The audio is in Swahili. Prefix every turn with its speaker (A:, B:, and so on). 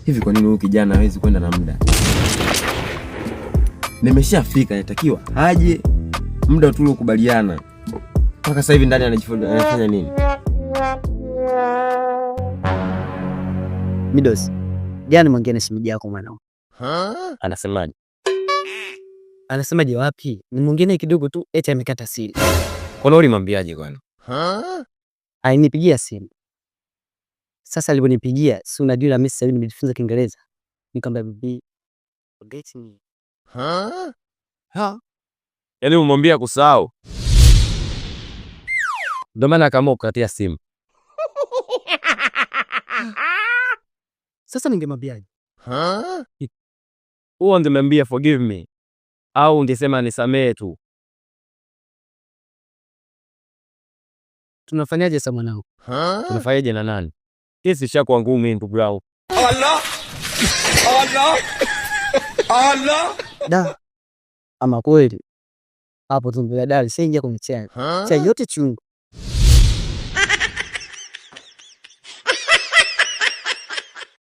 A: Hivi kwa nini huyu kijana hawezi kwenda na muda? Nimeshafika, natakiwa aje muda tuliokubaliana. Mpaka sasa hivi ndani anajifunza anafanya nini?
B: Midos, jana mwingine na shemeji yako mwanangu.
C: Anasemaje?
B: Anasemaje wapi? Ni mwingine kidogo tu eti amekata simu.
C: Kwani ulimwambiaje kwani?
B: Alinipigia simu. Sasa aliponipigia, si unajua na mimi sasa hivi nimejifunza Kiingereza. Nikamwambia, "Baby, forget me."
C: Ha? Yaani umemwambia kusahau? Ndio maana akaamua kukatia simu.
B: Sasa ningemwambiaje?
C: Huo ungemwambia "forgive me" au ungesema nisamee tu.
B: Tunafanyaje sasa mwanangu?
C: Tunafanyaje na nani? Kesi ishakuwa ngumu hii, ndugu yangu.
D: Allah! Allah! Allah!
B: Da. Ama kweli. Hapo tumbe dali siingia kwenye chai. Chai yote chungu.